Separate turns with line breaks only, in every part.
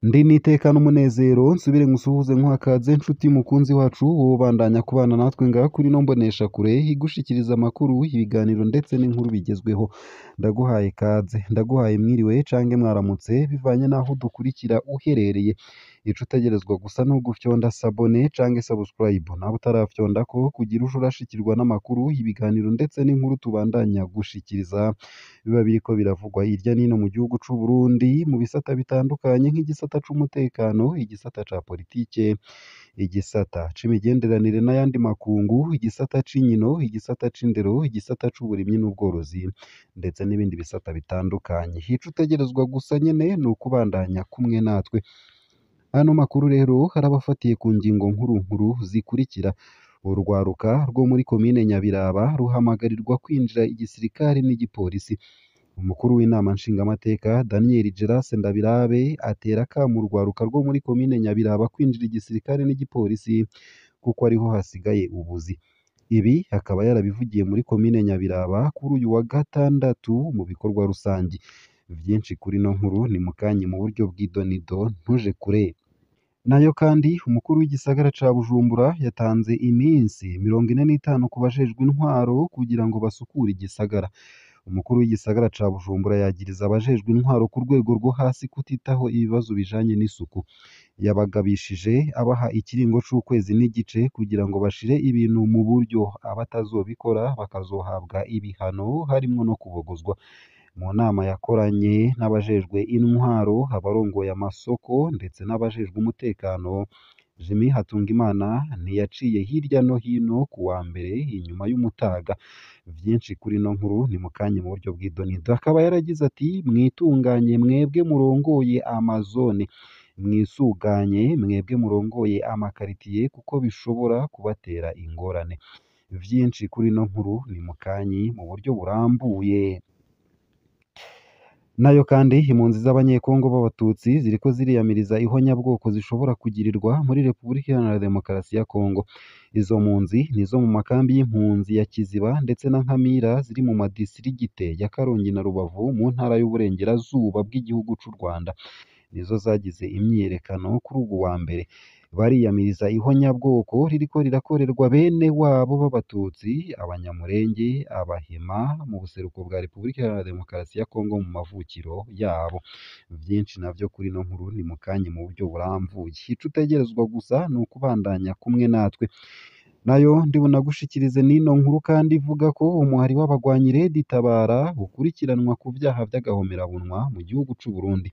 Ndi n'iteka n'umunezero nsubire nkusuhuze nkuha kaze nshuti mukunzi wacu wowe ubandanya kubana natwe ngaha kuri ino mboneshakure igushikiriza amakuru, ibiganiro ndetse n'inkuru bigezweho. Ndaguhaye kaze, ndaguhaye mwiriwe canke mwaramutse bivanye n'aho udukurikira uherereye. Ico utegerezwa gusa ni ugufyonda s'abonner canke subscribe, nawe utarafyondako kugira uje urashikirwa n'amakuru, ibiganiro ndetse n'inkuru tubandanya gushikiriza biba biriko biravugwa hirya n'ino mu gihugu c'u Burundi mu bisata bitandukanye nk'igisata c'umutekano, igisata ca politike, igisata c'imigenderanire n'ayandi makungu, igisata c'inkino, igisata c'indero, igisata c'uburimyi n'ubworozi ndetse n'ibindi bisata bitandukanye. Ico utegerezwa gusa nyene ni ukubandanya kumwe natwe. Ano makuru rero arabafatiye ku ngingo nkuru nkuru zikurikira: urwaruka rwo muri komine Nyabiraba ruhamagarirwa kwinjira igisirikare n'igipolisi. Umukuru w'inama nshingamateka Daniel Gerase Ndabirabe atera akamo urwaruka rwo muri komine Nyabiraba kwinjira igisirikare n'igipolisi kuko ariho hasigaye ubuzi. Ibi akaba yarabivugiye muri komine Nyabiraba kuri uyu wa gatandatu mu bikorwa rusangi. Vyinshi kuri ino nkuru ni mukanya mu buryo bw'idonido ntuje kure. Nayo kandi umukuru w'igisagara ca Bujumbura yatanze iminsi 45 ku bajejwe intwaro kugira ngo basukure igisagara. Umukuru w'igisagara ca Bujumbura yagiriza abajejwe intwaro ku rwego rwo hasi kutitaho ibibazo bijanye n'isuku. Yabagabishije abaha ikiringo c'ukwezi n'igice kugira ngo bashire ibintu mu buryo, abatazobikora bakazohabwa ibihano harimwo no kubogozwa. Mu nama yakoranye n'abajejwe intwaro, abarongoye amasoko ndetse n'abajejwe umutekano, Jimmy Hatungimana ntiyaciye hirya no hino ku wa mbere inyuma y'umutaga. Vyinshi kuri ino nkuru ni mukanya mu buryo bw'idonido. Akaba yaragize ati: "Mwitunganye mwebwe murongoye amazone, mwisuganye mwebwe murongoye amakaritiye kuko bishobora kubatera ingorane." Vyinshi kuri ino nkuru ni mukanyi mu buryo burambuye. Nayo kandi impunzi z'abanyekongo b'abatutsi ziriko ziriyamiriza ihonyabwoko zishobora kugirirwa muri Repubulika Iharanira Demokarasi ya Kongo. Izo mpunzi nizo mu makambi y'impunzi ya Kiziba ndetse na Nkamira ziri mu madisirigite ya Karongi na Rubavu mu ntara y'Uburengerazuba bw'igihugu c'u Rwanda. Nizo zagize imyiyerekano kuri uwu wa mbere. Bariyamiriza ihonyabwoko ririko rirakorerwa bene wabo b'abatutsi, abanyamurenge, abahema mu buseruko bwa Repubulika Iharanira Demokarasi ya Kongo mu mavukiro yabo. Vyinshi navyo kuri ino nkuru ni mukanya mu buryo burambuye. Ico utegerezwa gusa ni ukubandanya kumwe natwe. Nayo ndibunagushikirize n'ino nkuru kandi ivuga ko umuhari w'abagwanyi Red Tabara ukurikiranwa ku vyaha vy'agahomerabunwa mu gihugu c'u Burundi.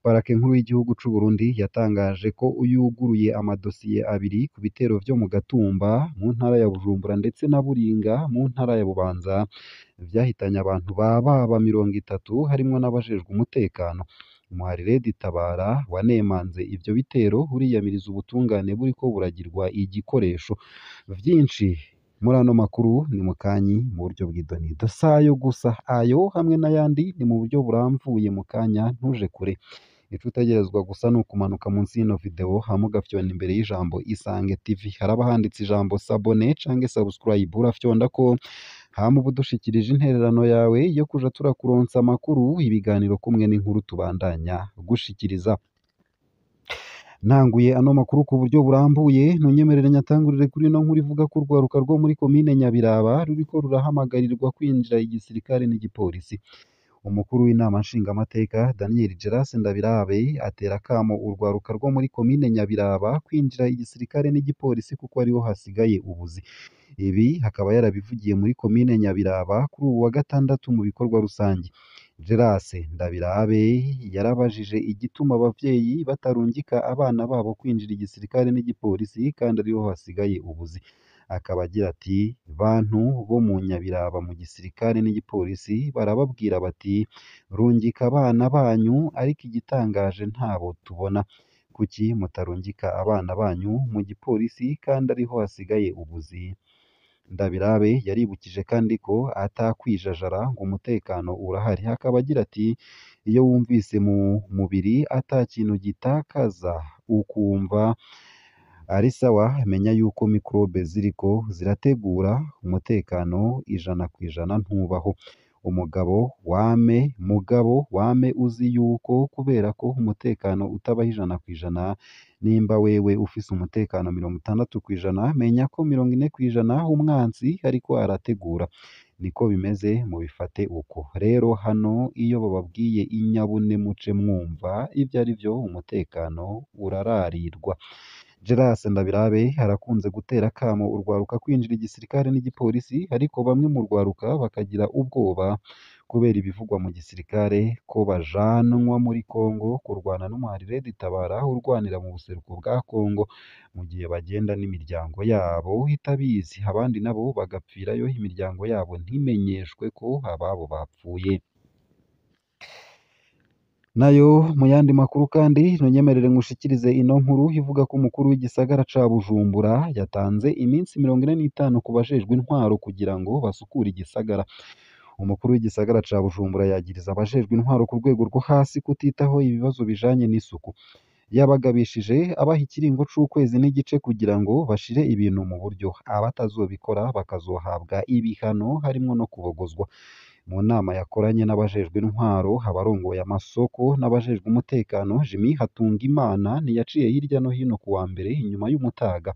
Parake nkuru y'igihugu c'u Burundi yatangaje ko yuguruye amadosiye abiri ku bitero vyo mu Gatumba mu ntara ya Bujumbura ndetse na Buringa mu ntara ya Bubanza vyahitanye abantu bababa 30 harimwo n'abajejwe umutekano. Umuhari Red Tabara wanemanze ivyo bitero uriyamiriza ubutungane buriko buragirwa igikoresho. Vyinshi muri ano makuru ni mukanyi mu buryo bw'idonido. Sayo gusa, ayo hamwe n'ayandi ni mu buryo buramvuye mukanya ntuje kure. Ico utegerezwa gusa ni ukumanuka munsi y'ino video hama ugafyonda imbere y'ijambo Isange TV. Haraba handitse ijambo s'abonner canke subscribe, urafyondako hama uba udushikirije intererano yawe yo kuja turakuronsa amakuru, ibiganiro kumwe n'inkuru tubandanya gushikiriza. Ntanguye ano makuru ku buryo burambuye, ntunyemerere nyatangurire kuri ino nkuru ivuga ko urwaruka rwo muri komine Nyabiraba ruriko rurahamagarirwa kwinjira igisirikare n'igipolisi. Umukuru w'inama nshingamateka Daniel Gerase Ndabirabe atera akamo urwaruka rwo muri komine Nyabiraba kwinjira igisirikare n'igipolisi kuko ariho hasigaye ubuzi. Ibi akaba yarabivugiye muri komine Nyabiraba kuri uwu wa gatandatu mu bikorwa rusangi. Gerase Ndabirabe yarabajije igituma abavyeyi batarungika abana babo kwinjira igisirikare n'igipolisi kandi ariho hasigaye ubuzi. Akaba agira ati: "Bantu bo mu Nyabiraba mu gisirikare n'igipolisi barababwira bati rungika abana banyu ariko igitangaje ntabo tubona. Kuki mutarungika abana banyu mu gipolisi kandi ariho hasigaye ubuzi?" Ndabirabe yaribukije kandi ko atakwijajara ngo umutekano urahari. Akaba agira ati: "Iyo wumvise mu mubiri ata kintu gitakaza ukumva ari sawa, menya yuko microbe ziriko zirategura umutekano 100% ntubaho." Umugabo wame mugabo wame uzi yuko kubera ko umutekano utabaho 100%, nimba wewe ufise umutekano 60%, menya ko 40% umwansi ariko arategura. Niko bimeze, mubifate uko. Rero hano iyo bababwiye inyabune muce mwumva ivyo arivyo, umutekano urararirwa. Geras Ndabirabe arakunze gutera akamo urwaruka kwinjira igisirikare n'igipolisi, ariko bamwe mu rwaruka bakagira ubwoba kubera ibivugwa mu gisirikare ko bajanwa muri Congo kurwana n'umuhari Red Tabara urwanira mu buseruko bwa Congo, mu gihe bagenda n'imiryango yabo itabizi, abandi nabo bagapfirayo imiryango yabo ntimenyeshwe ko ababo bapfuye. Nayo mu yandi makuru kandi ntunyemerere ngushikirize ino nkuru ivuga ko umukuru w'igisagara ca Bujumbura yatanze iminsi 45 ku bajejwe intwaro kugira ngo basukure igisagara. Umukuru w'igisagara ca Bujumbura yagiriza abajejwe intwaro ku rwego rwo hasi kutitaho ibibazo bijanye n'isuku. Yabagabishije abaha ikiringo c'ukwezi n'igice kugira ngo bashire ibintu mu buryo, abatazobikora bakazohabwa ibihano harimwo no kubogozwa. Mu nama yakoranye n'abajejwe intwaro, abarongoye amasoko n'abajejwe umutekano, Jimmy Hatungimana ntiyaciye hirya no hino kuwa mbere inyuma y'umutaga.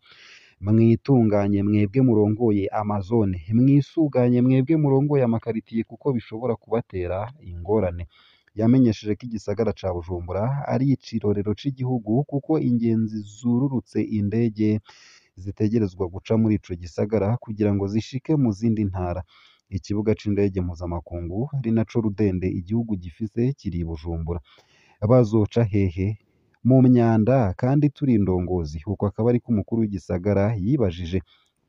Mwitunganye mwebwe murongoye amazone, mwisuganye mwebwe murongoye amakaritiye kuko bishobora kubatera ingorane. Yamenyesheje ko igisagara ca Bujumbura ari icirorero c'igihugu kuko ingenzi zururutse indege zitegerezwa guca muri ico gisagara kugira ngo zishike mu zindi ntara. Ikibuga c'indege mpuzamakungu ari naco rudende igihugu gifise kiri i Bujumbura. Bazoca hehe? Mu myanda kandi turi indongozi? Uko akaba ariko umukuru w'igisagara yibajije.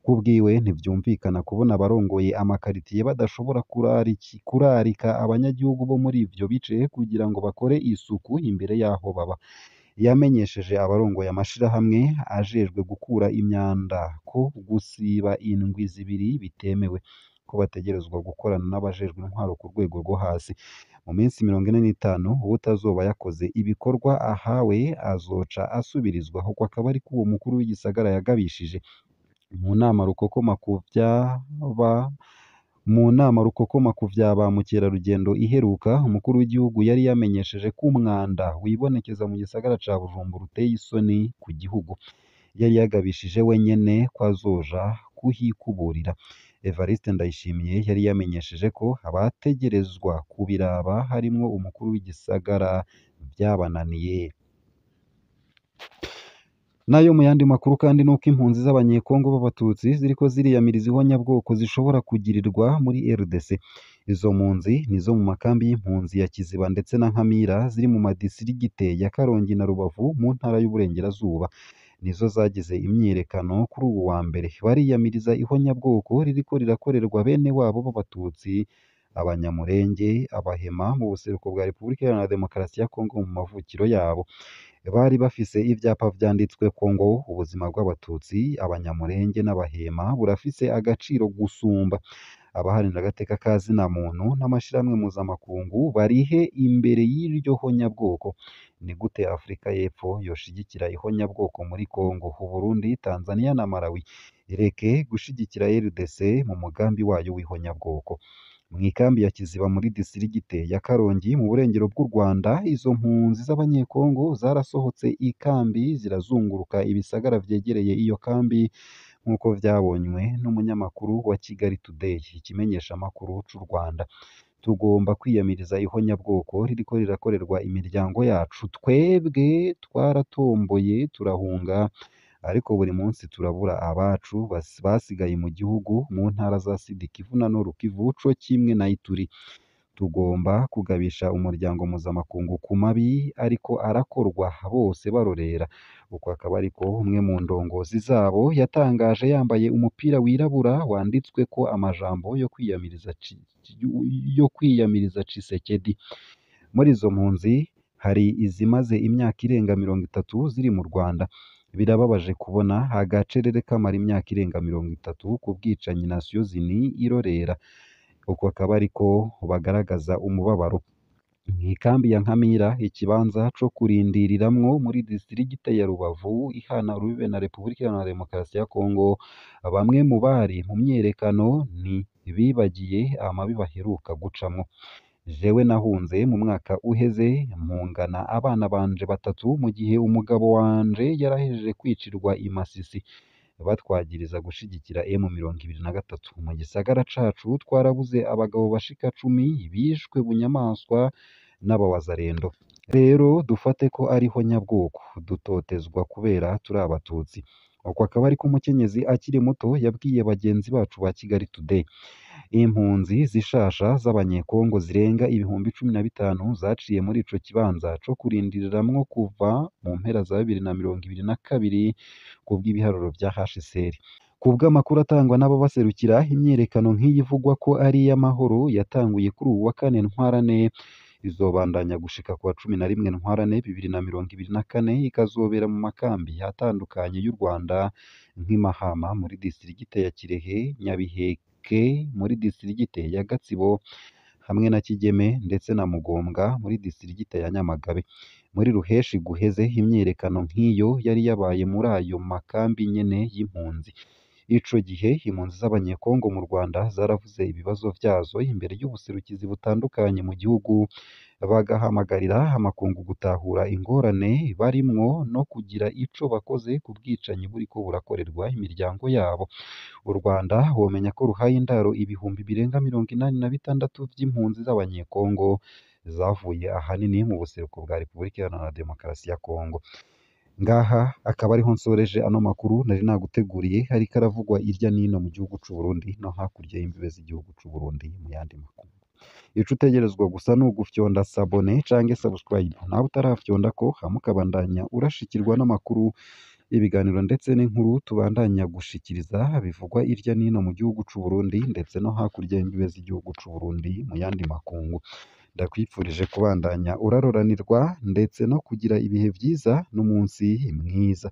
Kubwiwe ntivyumvikana kubona abarongoye amakaritiye badashobora kurarika abanyagihugu bo muri ivyo bice kugira ngo bakore isuku imbere y'aho baba. Yamenyesheje abarongoye amashirahamwe ajejwe gukura imyanda ko gusiba indwi zibiri bitemewe, ko bategerezwa gukorana n'abajejwe intwaro ku rwego rwo hasi. Mu minsi 45 uwutazoba yakoze ibikorwa ahawe azoca asubirizwa. Uko akaba ariko uwo mukuru w'igisagara yagabishije. Mu nama rukokoma ku vya ba mukerarugendo iheruka, umukuru w'igihugu yari yamenyesheje ko umwanda wibonekeza mu gisagara ca Bujumbura uteye isoni ku gihugu. Yari yagabishije wenyene ko azoja kuhikuburira. Evariste Ndayishimiye yari yamenyesheje ko abategerezwa kubiraba harimwo umukuru w'igisagara vyabananiye. Nayo mu yandi makuru kandi nuko impunzi z'abanyekongo b'abatutsi ziriko ziriyamiriza ihonyabwoko zishobora kugirirwa muri RDC. Izo mpunzi nizo mu makambi y'impunzi ya Kiziba ndetse na Nkamira ziri mu madisirigite ya Karongi na Rubavu mu ntara y'Uburengerazuba. Nizo zagize imyiyerekano kuri uwu wa mbere, bariyamiriza ihonyabwoko ririko rirakorerwa bene wabo b'abatutsi, abanyamurenge, abahema mu buseruko bwa Repubulika Iharanira Demokarasi ya Kongo mu mavukiro yabo. Bari bafise ivyapa vyanditsweko ngo ubuzima bw'abatutsi, abanyamurenge n'abahema burafise agaciro gusumba. Abaharanira agateka ka zina muntu n'amashirahamwe mpuzamakungu barihe imbere y'iryo honyabwoko? Ni gute Afrika y'Epfo yoshigikira ihonyabwoko muri Kongo, Uburundi, Tanzania na Malawi? Ireke gushigikira RDC mu mugambi wayo w'ihonyabwoko. Mw'ikambi ya Kiziba muri disirigite ya Karongi mu burengero bw'u Rwanda, izo mpunzi z'abanyekongo zarasohotse ikambi zirazunguruka ibisagara vyegereye iyo kambi nk'uko vyabonywe n'umunyamakuru wa Kigali Today, ikimenyeshamakuru c'u Rwanda. Tugomba kwiyamiriza ihonyabwoko ririko rirakorerwa imiryango yacu. Twebwe twaratomboye turahunga, ariko buri munsi turabura abacu basigaye mu gihugu mu ntara za Sud Kivu na Nord Kivu co kimwe na Ituri. Tugomba kugabisha umuryango mpuzamakungu ku mabi ariko arakorwa bose barorera. Uko akaba ariko umwe mu ndongozi zabo yatangaje yambaye umupira wirabura wanditsweko amajambo yo kwiyamiriza Tshisekedi. Muri izo mpunzi hari izimaze imyaka irenga 30 ziri mu Rwanda. Birababaje kubona agacerere kamara imyaka irenga 30 ku bwicanyi Nations Unies irorera. Uko akaba ariko bagaragaza umubabaro. Mw'ikambi ya Nkamira, ikibanza co kurindiriramwo muri disitirigite ya Rubavu ihana urubibe na Repubulika Iharanira Demokarasi ya Kongo, bamwe mu bari mu myiyerekano ntibibagiye amabi baheruka gucamwo. Jewe nahunze mu mwaka uheze mpungana abana banje batatu mu gihe umugabo wanje yarahejeje kwicirwa i Masisi, batwagiriza gushigikira M23. Mu gisagara cacu twarabuze abagabo bashika 10 bishwe bunyamaswa n'abawazarendo. Rero dufate ko ariho nyabwoko, dutotezwa kubera turi abatutsi. Uko akaba ariko umukenyezi akiri muto yabwiye bagenzi bacu ba Kigali Today. Impunzi zishasha z'abanyekongo zirenga 15,000 zaciye muri ico kibanza co kurindiriramwo kuva mu mpera za 2022 kubw'ibiharuro vya HCR. Kubw'amakuru atangwa n'ababaserukira, imyiyerekano nk'iyi ivugwa ko ari iy'amahoro yatanguye kuri uwu wa kane Ntwarante, izobandanya gushika kuwa 11 Ntwarante 2024, ikazobera mu makambi atandukanye y'u Rwanda nk'i Mahama muri disitirigite ya Kirehe, Nyabiheke muri disitirigite ya Gatsibo hamwe na Kigeme ndetse na Mugombwa muri disitirigite ya Nyamagabe. Muri ruheshi guheze imyiyerekano nk'iyo yari yabaye muri ayo makambi nyene y'impunzi. Ico gihe impunzi z'abanyekongo mu Rwanda zaravuze ibibazo vyazo imbere y'ubuserukizi butandukanye mu gihugu, bagahamagarira amakungu gutahura ingorane barimwo no kugira ico bakoze ku bwicanyi buriko burakorerwa imiryango yabo. U Rwanda womenya ko ruhaye indaro ibihumbi birenga 86 vy'impunzi z'abanyekongo zavuye ahanini mu buseruko bwa Repubulika Iharanira Demokarasi ya Kongo. Ngaha akaba ariho nsoreje ano makuru nari naguteguriye, ariko aravugwa irya nino mu gihugu c'u Burundi no hakurya y'imbibe z'igihugu c'u Burundi mu yandi makuru. Ico utegerezwa gusa ni ugufyonda sabone canke subscribe, nawe utarafyondako hama ukabandanya urashikirwa n'amakuru, ibiganiro ndetse n'inkuru tubandanya gushikiriza bivugwa irya nino mu gihugu c'u Burundi ndetse no hakurya y'imbibe z'igihugu c'u Burundi mu yandi makungu. Ndakwifurije kubandanya uraroranirwa ndetse no kugira ibihe vyiza n'umunsi mwiza.